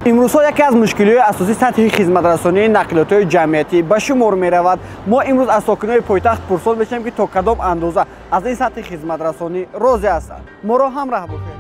Имрӯзҳо яке аз мушкилиҳои асосии сатҳи хизматрасонии нақлиётҳои ҷамъиятӣ ба шумор меравад. Мо имрӯз аз сокинони пойтахт пурсон мешавем, ки то кадом андоза аз ин сатҳи хизматрасонӣ розӣ ҳастанд. Моро ҳамраҳ бошед.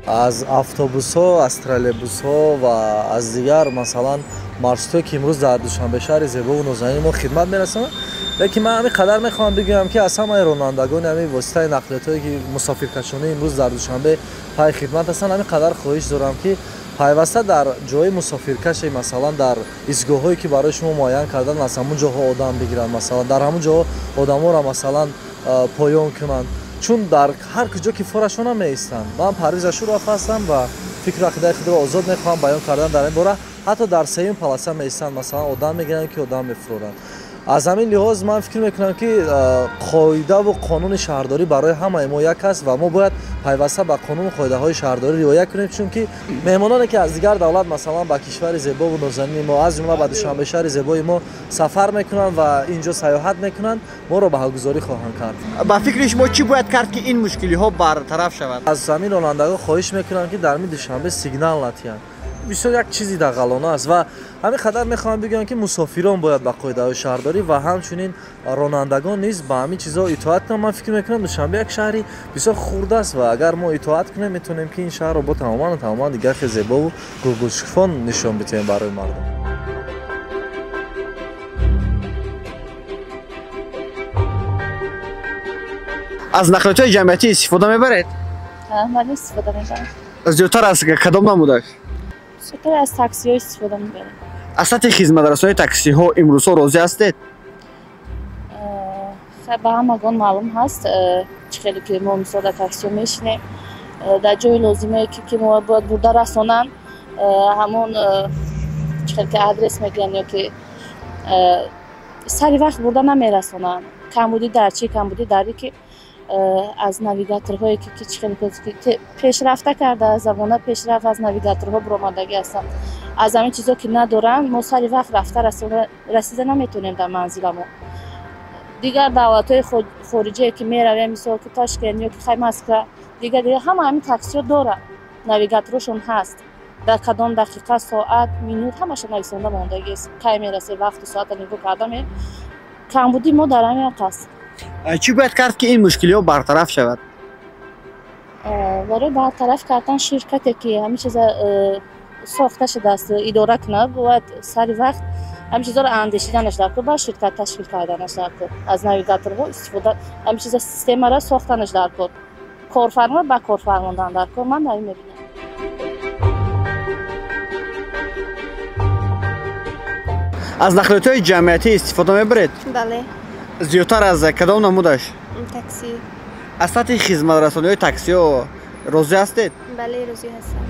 Аз автобусҳо, аз троллейбусҳо ва аз дигар, масалан, маршрутҳое, ки имрӯз дар Душанбе, шаҳри зебову нозанини мо, хидмат мерасонанд. Лекин ман ҳамин қадар мехоҳам бигӯям, ки аз ҳамаи ронандагони ҳамин воситаи нақлиётҳое, ки мусофиркашонӣ имрӯз дар Душанбе пай хидмат ҳастанд, ҳамин қадар хоҳиш дорам, ки пайваста дар ҷои мусофиркаше, масалан, дар истгоҳҳое, ки барои шумо муайян кардан, аз ҳамун ҷоҳо одам бигиранд, масалан, дар ҳамун ҷоҳо одаморо, масалан, поён кунанд, чун дар ҳар куҷо ки форашона меистанд. Ман Парвиз Ашуров ҳастам ва фикру ақидаи худро озод мехоҳам баён кардан дар ин бора. Ҳатто дар сеюм полоса меистанд, масалан, одам мегиранд, ки одам мефуроранд. Аз ҳамин лиҳоз ман фикр мекунам, ки қоидаву қонуни шаҳрдорӣ барои ҳамаи мо як аст ва мо бояд пайваста ба қонуну қоидаҳои шаҳрдорӣ риоя кунем, чунки меҳмононе, ки аз дигар давлат, масалан, ба кишвари зебову нозанини мо, аз ҷумла ба Душанбе, шаҳри зебои мо, сафар мекунанд ва инҷо сайёҳат мекунанд, моро баҳогузорӣ хоҳанд кард. Ба фикри шумо, чӣ бояд кард, ки ин мушкилиҳо бартараф шавад? Аз ҳамин ронандагон хоҳиш мекунам, ки дар ҳамин Душанбе сигнал натиҳанд. Бисёр як чизи дағалона аст. Ва ҳамин қадар мехоҳам бигӯям, ки мусофирон бояд ба қоидаҳои шаҳрдорӣ ва ҳамчунин ронандагон низ ба ҳамин чизҳо итоат кунанд. Ман фикр мекунам, Душанбе як шаҳри бисёр хурд аст ва агар мо итоат кунем, метавонем, ки ин шаҳрро бо тамоману тамоман дигар хел зебову гулгулшукуфон нишон бидиҳем барои мардум. Аз нақлиётҳои ҷамъиятӣ истифода мебаред? Бале, истифода мебарам. Зиёдтар аз кадом намудаш? Зиёдтар аз таксиҳо истифода мебарем. Аз сатҳи хизматрасонии таксиҳо имрӯзҳо розӣ ҳастед? Ба ҳамагон маълум ҳаст, чӣ хеле ки мо, мисол, дар таксиҳо мешинем, дар ҷои лозимае, ки мо бояд бурда расонанд, ҳамон чӣ хеле ки адрес мегӯянд ё ки сари вақт бурда намерасонанд. Камбудӣ дар чӣ? Камбудӣ дар ки аз навигаторҳое, ки чӣ хеле пешрафта карда, замона пешрафт, аз навигаторҳо баромадагӣ ҳастанд. Аз ҳамин чизо ки надоранд, мо сари вақт рафта расида наметавонем дар манзиламон. Дигар давлатҳои хориҷие, ки меравем, мисол, ки Тошкент ё ки хай Москва, дигар дигар, ҳама ҳамин таксиҳо доранд, навигаторошон ҳаст, дар кадом дақиқа, соат, минут ҳамаша нависонда мондагист, кай мерасед, вақту соата нигоҳ карда. Камбудии мо дар ҳамин аст. Чӣ бояд кард, ки ин мушкилиҳо бартараф шавад? Барои бартараф кардан, ширкате, ки ҳамин чиза сохта шудааст, идора кунад, бояд сари вақт ҳамин чизоро андешиданаш дар кор, ба ширкат ташкил карданаш дар кор, аз навигаторҳо истифода, ҳамин чиза системаро сохтанаш дар кор, корфармо ба кор фармондан дар кор. Ман дар ин мебинам. Аз нақлиётҳои ҷамъиятӣ истифода мебаред? Бале. Зиёдтар аз кадом намудаш? Такси. Аз сатҳи хизматрасониҳои таксиҳо розӣ ҳастед? Бале, розӣ ҳастам.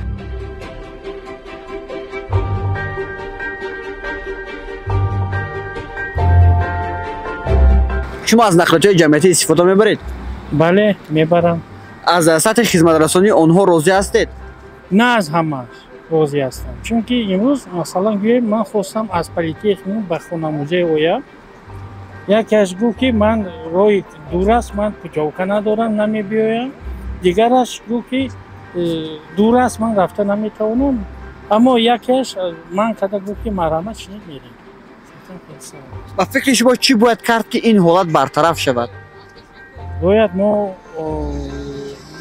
Шумо аз нақлиётҳои ҷамъиятӣ истифода мебаред? Бале, мебарам. Аз сатҳи хизматрасонии онҳо розӣ ҳастед? На аз ҳамааш розӣ ҳастам, чунки имрӯз, масалан, гӯем, ман хостам аз политехникум ба хонамузей оям. Якеаш гуфт, ки ман роҳи дур аст, ман путёвка надорам, намебиёям. Дигараш гуфт, ки дур аст, ман рафта наметавонам. Аммо якеаш ман када гуфт, ки марҳамат, чинед, мерем. Ба фикри шумо, чӣ бояд кард, ки ин ҳолат бартараф шавад? Бояд мо,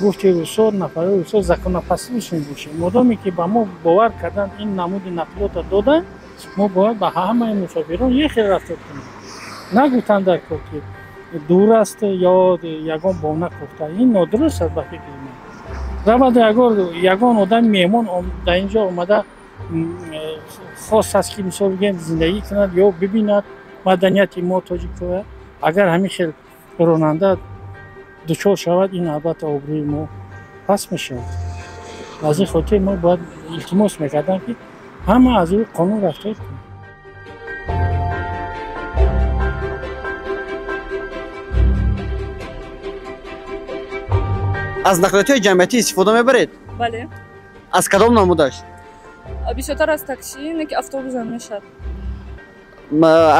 гуфти русо, нафарои русо, законопослушный бошем. Модоме ки ба мо бовар кардан, ин намуди нақлиётро доданд, мо бояд ба ҳамаи мусофирон як хел рафтор кунем. Нагуфтанд дар кор, ки дур аст ё ягон бона кофта. Ин нодуруст аст, ба фикри ман. Равад, ягон одами меҳмон дар ин ҷо омада хост аст, ки, мисол бигӯем, зиндагӣ кунад ё бибинад маданияти мо, тоҷикоя. Агар ҳамин хел ронанда дучор шавад, ин албатта обрӯи мо паст мешавад. Аз ин хотир мо бояд илтимос мекардам, ки ҳама аз рӯи қонун рафтор кунанд. Аз нақлиётҳои ҷамъиятӣ истифода мебаред? Бале. Аз кадом намудаш? Бисёртар аз такси, не ки автобусам мешавад.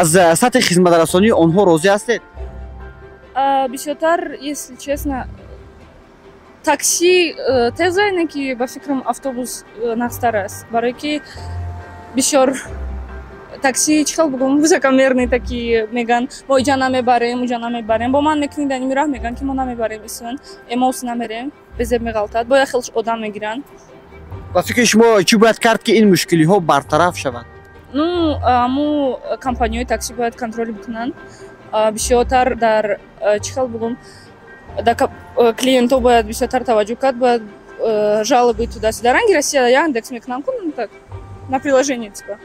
Аз сатҳи хизматрасонии онҳо розӣ ҳастед? Бисёртар, если честно, Такси теза, не ки, ба фикрам, автобус нағзтар аст, барое ки бисёр такси, чӣ хел бугум, высокомерный такие, меган: «Мо иҷа намебарем, уҷа намебарем». Бо ман мекунӣ, дар ними раҳ меган, ки мо намебарем, исон эмоус намерем, безеб меғалтад, бо як хел одам мегиранд. Ба фикри шумо, чӣ бояд кард, ки ин мушкилиҳо бартараф шаванд? Ну, аму компанияҳои такси бояд контроль бикунанд бисёртар дар, чӣ хел бугум, дар клиентҳо бояд бисёртар таваҷҷӯҳ кард, бояд жалобы туда-сюда, ранги Россия, Яндекс мекунам, кун так на приложение типа.